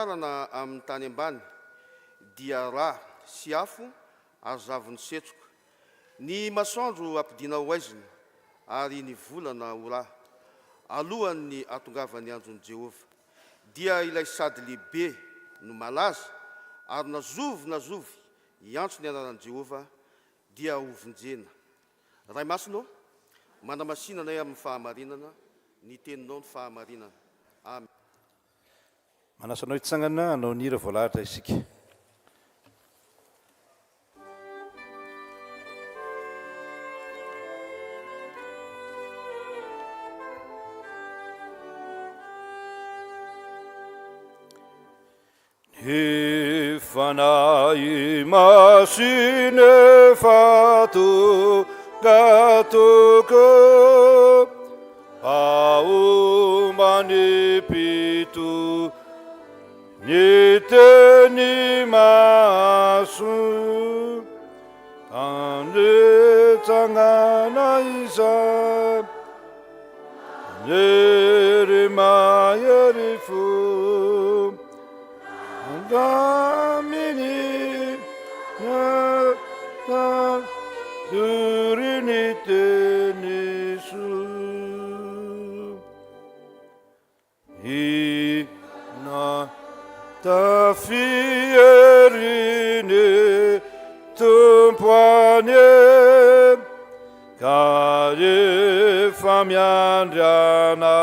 Farana amin'ny tany ambany dia rà sy afo ary zavon'ny setroka. Ny masoandro ampidiana ho haizina ary ny volana ho rà, alohan'ny hahatongavan'ny andron'i Jehovah. Dia ilay sady lehibe no malaza, ary na zovy na zovy hiantso ny anaran'i Jehovah dia hovonjena. Ray Masina ô, manamasina anay amin'ny fahamarinana, ny Teninao ny fahamarinana. Amen. Manasa anao hitsangana hanao ny hira voalahatra isika. Ny Fanahy Masina efa tonga tokoa Haomba ny mpitory ny teny mahasoa Anetsangana izany Hery mahery fo Andaminy Tory ny teny soa Ina tafieriny Tompo anie Ka efa miandry ana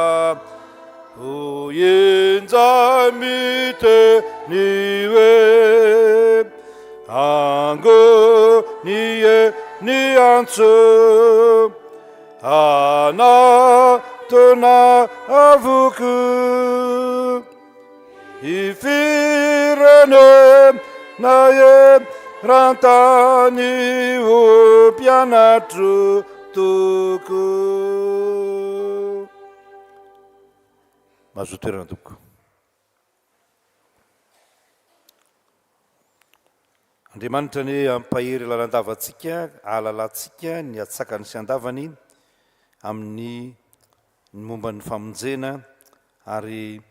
Ho injay miteny hoe Angony e ny antso Hanatona avokoa Ny firenena eran-tany ho mpianatro tokoa. Mahazoa toerana tompoko. Andriamanitra anie hampahery lalandava antsika, hahalalantsika ny hatsakany sy handavany amin'ny ny momba ny famonjena ary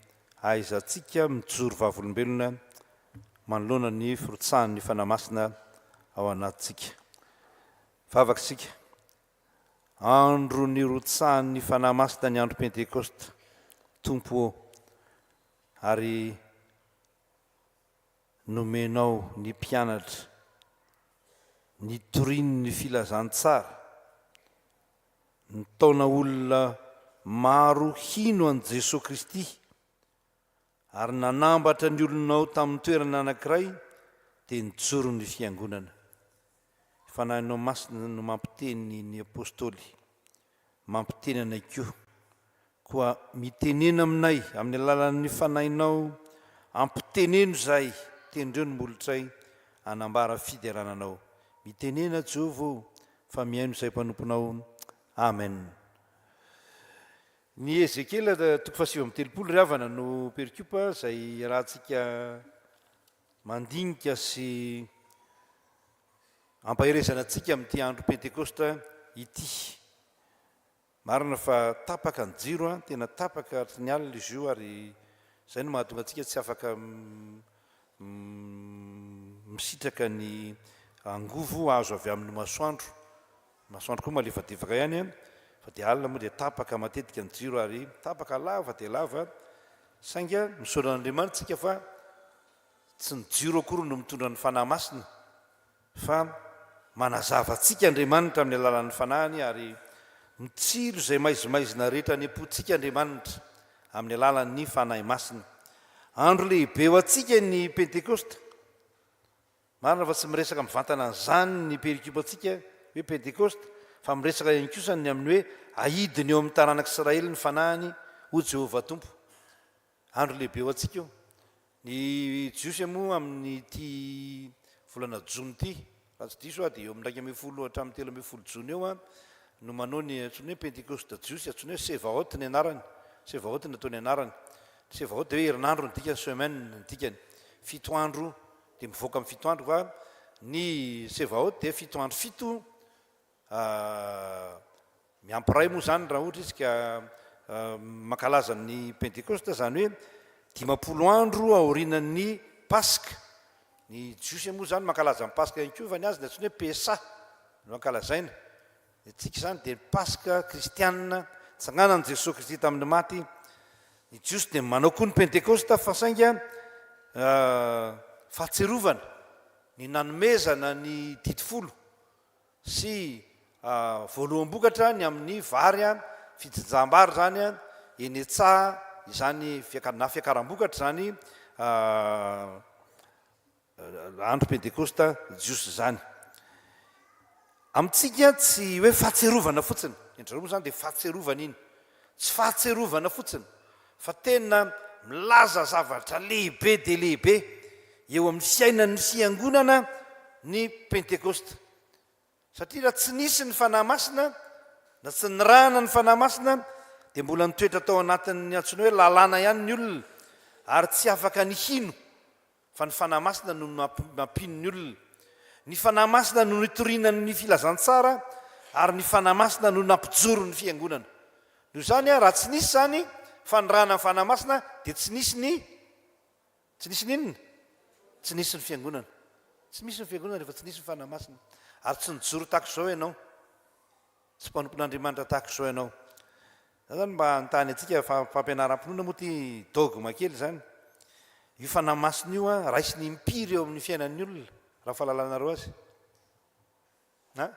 hahaizantsika mijoro vavolombelona manoloana ny firotsahan'ny Fanahy Masina ao anatintsika. Vavaka isika. Andro nirotsahan'ny Fanahy Masina ny andro Pentekosta, Tompo ô, ary nomenao ny mpianatra nitoriany ny filazantsara, nitaona olona maro hino an'i Jesoa Kristy, ary nanambatra ny olonao tamin'ny toerana anankiray, dia nijoro ny Fiangonana. Ny Fanahinao Masina no mampiteny ny Apostoly, mampiteny anay koa. Koa mitenena aminay amin'ny alalan'ny Fanahinao, ampiteneno izahay, tendreo ny molotray hanambara fiderana Anao. Mitenena Jehovah ô, fa mihaino izahay mpanomponao. Amen. Ny Ezekiela toko faha-39 ry havana no perikopa izay iarahantsika mandinika sy ampaherezana antsika amin'ity andro Pentekosta ity. Marina fa tapaka ny jiro an, tena tapaka hatry ny alina izy io ary izay no mahatonga antsika tsy afaka misitraka ny angovo azo avy amin'ny masoandro. Ny masoandro koa malefadefaka ihany an, fa dia alina moa dia tapaka matetika ny jiro ary tapaka lava dia lava, saingy misaotra an'Andriamanitra isika fa tsy ny jiro akory no mitondra ny Fanahy Masina Fa manazava antsika Andriamanitra amin'ny alalan'ny Fanahiny ary mitsilo izay maizimaizina rehetra any am-pontsika Andriamanitra amin'ny alalan'ny Fanahy Masina. Andro lehibe ho antsika ny Pentekosta. Marina fa tsy miresaka mivantana an'izany ny perikopantsika hoe Pentekosta, fa miresaka ihany kosa ny amin'ny hoe ahidiny eo amin'ny taranak'Israely ny Fanahiny, hoy Jehovah Tompo. Andro lehibe ho antsika io. Ny Jiosy moa amin'ity volana jona ity, raha tsy diso aho dia eo amin'ny 11 hatramin'ny 13 jona eo no manao ny antsoina hoe Pentekosta jiosy, antsoina hoe Sevaot ny anarany, Sevaot no ataony anarany. Sevaot dia hoe herinandro ny dikany, semaine ny dikany. Fito andro dia mivoaka amin'ny fito andro fa ny Sevaot dia fito andro fito Miampy iray moa izany raha ohatra izy ka mankalaza ny Pentekosta, izany hoe 50 andro aorianan'ny Paska. Ny Jiosy moa izany mankalaza ny Paska ihany koa fa ny azy ny antsoina hoe Pesah no ankalazaina. Ny antsika izany dia ny Paska kristianina, nitsanganan'i Jesoa Kristy tamin'ny maty. Ny Jiosy dia manao koa ny Pentekosta fa saingy fahatsiarovana ny nanomezana ny didy folo sy voaloham-bokatra ny amin'ny vary, fijinjam-bary izany eny an-tsaha izany na fiakaram-bokatra izany andro Pentekosta jiosy izany. Amintsika tsy hoe fahatsiarovana fotsiny, ny an-dry zareo moa izany dia fahatsiarovana iny, tsy fahatsiarovana fotsiny fa tena milaza zavatra lehibe dia lehibe eo amin'ny fiainan'ny fiangonana ny Pentekosta. Satria raha tsy nisy ny Fanahy Masina, na tsy nirahana ny Fanahy Masina, dia mbola nitoetra tao anatin'ny antsoina hoe lalàna ihany ny olona, ary tsy afaka ny hino fa ny Fanahy Masina no mampino ny olona. Ny Fanahy Masina no nitoriana ny filazantsara, ary ny Fanahy Masina no nampijoro ny fiangonana. Noho izany, raha tsy nisy izany fanirahana ny Fanahy Masina, dia tsy nisy ny Tsy nisy n'inona? Tsy nisy ny fiangonana. Tsy misy ny fiangonana rehefa tsy nisy ny Fanahy Masina. Ary tsy nijoro tahaka izao ianao. Tsy mpanompon'Andriamanitra tahaka izao ianao. Za zany mba hanontany antsika fampianaram-pinoana moa ity dogme kely izany. Io Fanahy Masina io an, raisiny impiry eo amin'ny fiainan'ny olona, raha fahalalanareo azy. Ha?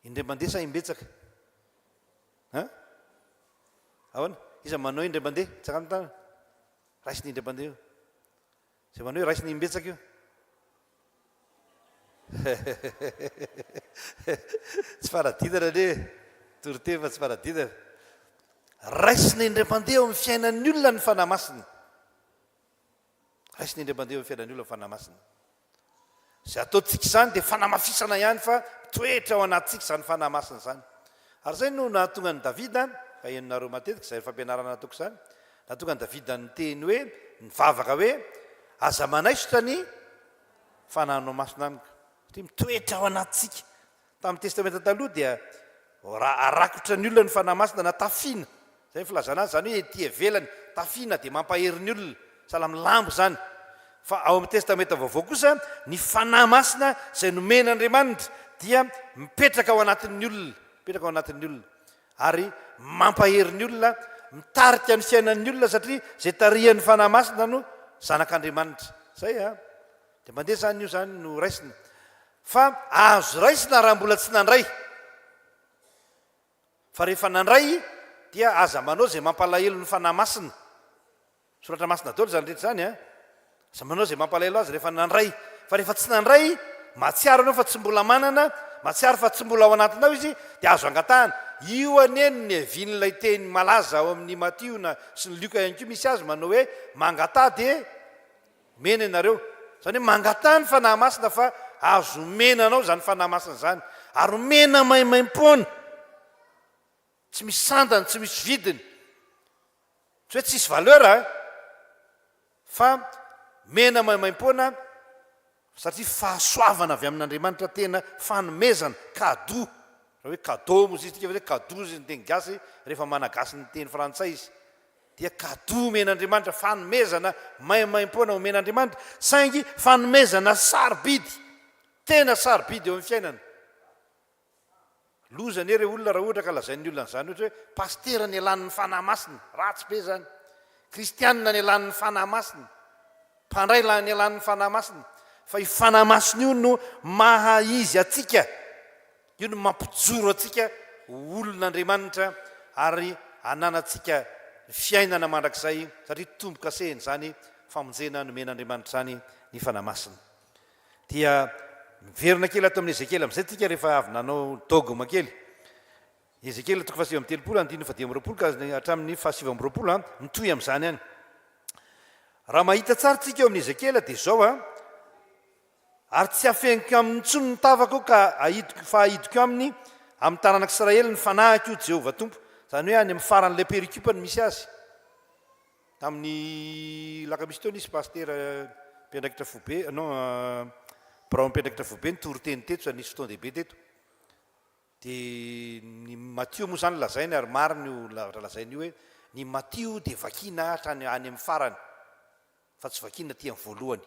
Indray mandeha sa imbetsaka? Hein? Ahoana? Iza manao indray mandeha? Tsangano ny tanana. Raisiny indray mandeha io. Izay manao hoe raisiny imbetsaka io. Tsy fanadinana anie e. Toriteny fa tsy fanadinana. Raisina indray mandeha eo amin'ny fiainan'ny olona ny Fanahy Masina. Raisina indray mandeha eo amin'ny fiainan'ny olona ny Fanahy Masina. Izay ataontsika izany dia fanamafisana ihany fa mitoetra ao anatintsika izany Fanahy Masina izany. Ary izay no nahatonga an'i Davida, fa henonareo matetika izay fampianarana nataoko izany, nahatonga an'i Davida niteny hoe, nivavaka hoe, Aza manaisotra ny Fanahinao Masina amiko. Satria mitoetra ao anatintsika. Tamin'ny Testamenta Taloha dia raha arakotra ny olona ny Fanahy Masina na tafiana, izay ny filazana azy, izany hoe ety ivelany, tafiana dia mampahery ny olona, sahala amin'ny lambo izany. Fa ao amin'ny Testamenta Vaovao kosa, ny Fanahy Masina izay nomen'Andriamanitra dia mipetraka ao anatin'ny olona, mipetraka ao anatin'ny olona ary mampahery ny olona, mitarika ny fiainan'ny olona satria izay tarihan'ny Fanahy Masina no zanak'Andriamanitra. Izay an! Dia mandeha izany io izany no raisina. Fa azo raisina raha mbola tsy nandray. Fa rehefa nandray dia aza manao izay mampalahelo ny Fanahy Masina. Soratra Masina daholo izany rehetra izany an. Aza manao izay mampalahelo azy rehefa nandray. Fa rehefa tsy nandray, mahatsiaro ianao fa tsy mbola manana, mahatsiaro fa tsy mbola ao anatinao izy, dia azo angatahana. Io anie no niavian'ilay teny malaza ao amin'ny Matio na sy ny Lioka ihany koa misy azy manao hoe mangataha dia Omena ianareo. Izany hoe mangataha ny Fanahy Masina fa azo omena anao izany Fanahy Masina izany. Ary omena maimaimpoana. Tsy misy sandany, tsy misy vidiny. Tsy hoe tsisy valeur a! Fa omena maimaimpoana satria fahasoavana avy amin'Andriamanitra tena fanomezana, cadeau. Raha hoe cadeau moa izy ity, fa hoe cadeau izy ny teny gasy rehefa managasy ny teny frantsay izy. Dia cadeau omen'Andriamanitra, fanomezana maimaimpoana omen'Andriamanitra, saingy fanomezana sarobidy, tena sarobidy eo amin'ny fiainana. Loza anie re olona raha ohatra ka lazain'ny olona an'izany ohatra hoe pasitera nialan'ny Fanahy Masina, ratsy be izany. Kristianina nialan'ny Fanahy Masina, mpandray nialan'ny Fanahy Masina. Fa io Fanahy Masina io no maha izy antsika, io no mampijoro antsika ho olon'Andriamanitra ary ananantsika fiainana mandrakizay satria tombo-kasehin'izany famonjena nomen'Andriamanitra izany ny Fanahy Masina. Dia miverina kely ato amin'i Ezekiela amin'izay tsika rehefa avy nanao dogme kely. Ezekiela toko faha 39 andininy faha 25 ka hatramin'ny faha 29 an, mitohy amin'izany ihany. Raha mahita tsara tsika eo amin'i Ezekiela dia izao an, ary tsy hafeniko aminy intsony ny tavako ka ahidiko fa ahidiko aminy amin'ny taranak'Israely ny fanahiko Jehovah Tompo. Izany hoe any amin'ny faran'ilay perikopa no misy azy. Tamin'ny alakamisy teo nisy pasitera mpiandraikitra foibe, non, birao mpiandraikitra foibe nitory teny teto sady nisy fotoan-dehibe teto. Dia ny Matio moa izany lazainy ary marina io zavatra lazainy io hoe Ny Matio dia vakiana hatrany any amin'ny farany, fa tsy vakiana aty amin'ny voalohany.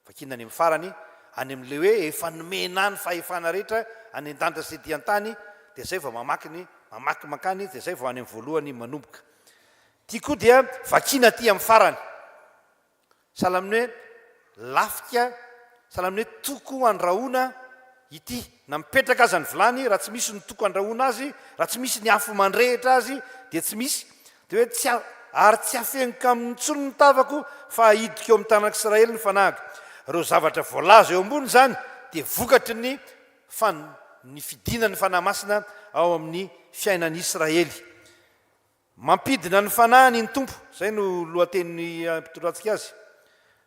Vakiana any amin'ny farany, any amin'ilay hoe efa nomena ahy ny fahefana rehetra any an-danitra sy ety an-tany, dia izay vao mamaky ny, mamaky mankany, dia izay vao any amin'ny voalohany manomboka. Ity koa dia vakiana aty amin'ny farany. Sahala amin'ny hoe lafika, sahala amin'ny hoe toko andrahoana ity. Na mipetraka aza ny vilany, raha tsy misy ny toko andrahoana azy, raha tsy misy ny afo mandrehitra azy, dia tsy misy. Dia hoe tsy ary tsy hafeniko aminy intsony ny tavako, fa hahidiko eo amin'ny tanak'Israely ny fanahiko. Ireo zavatra voalaza eo ambony izany dia vokatry ny fan ny fidinan'ny Fanahy Masina ao amin'ny fiainan'Israely. Mampidina ny fanahiny ny Tompo, izay no lohateny ampitondrantsika azy.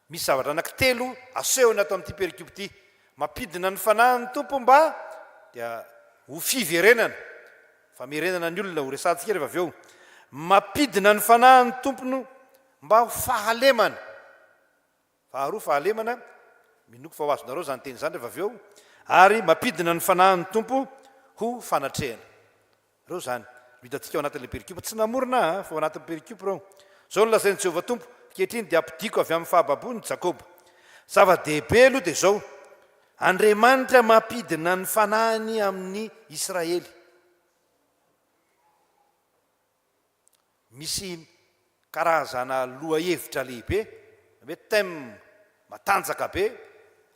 Misy zavatra anankitelo asehony ato amin'ity perikopa ity. Mampidina ny fanahiny ny Tompo mba dia ho fiverenana, famerenana ny olona, ho resahantsika rehefa avy eo. Mampidina ny fanahiny ny Tompo mba ho fahalemana. Faharoa, fahalemana, minoako fa ho azonareo izany teny izany rehefa avy eo, ary mampidina ny fanahin'ny Tompo ho fanatrehana. Ireo izany no hitantsika ao anatin'ilay perikopa. Tsy namorona aho fa ao anatin'ny perikopa ireo. Izao no lazain'i Jehovah Tompo, Ankehitriny dia hampidiko avy amin'ny fahababoany i Jakoba. Zava-dehibe aloha dia izao, Andriamanitra mampidina ny fanahiny amin'ny Israely. Misy karazana lohahevitra lehibe, hoe thème matanjaka be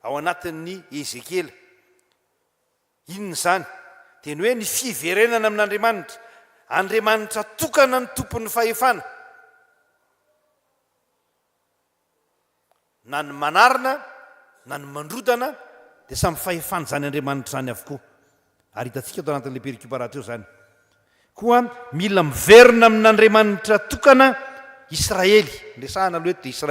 ao anatin'ny Ezekiela. Inona izany? Dia ny hoe ny fiverenana amin'Andriamanitra. Andriamanitra tokana no tompon'ny fahefana. Na ny manarina na ny mandrodana dia samy fahefan'izany Andriamanitra izany avokoa. Ary hitantsika ato anatin'ilay perikopa rahateo izany. Koa mila miverina amin'Andriamanitra tokana Israely. Ny resahana aloha eto dia Israely.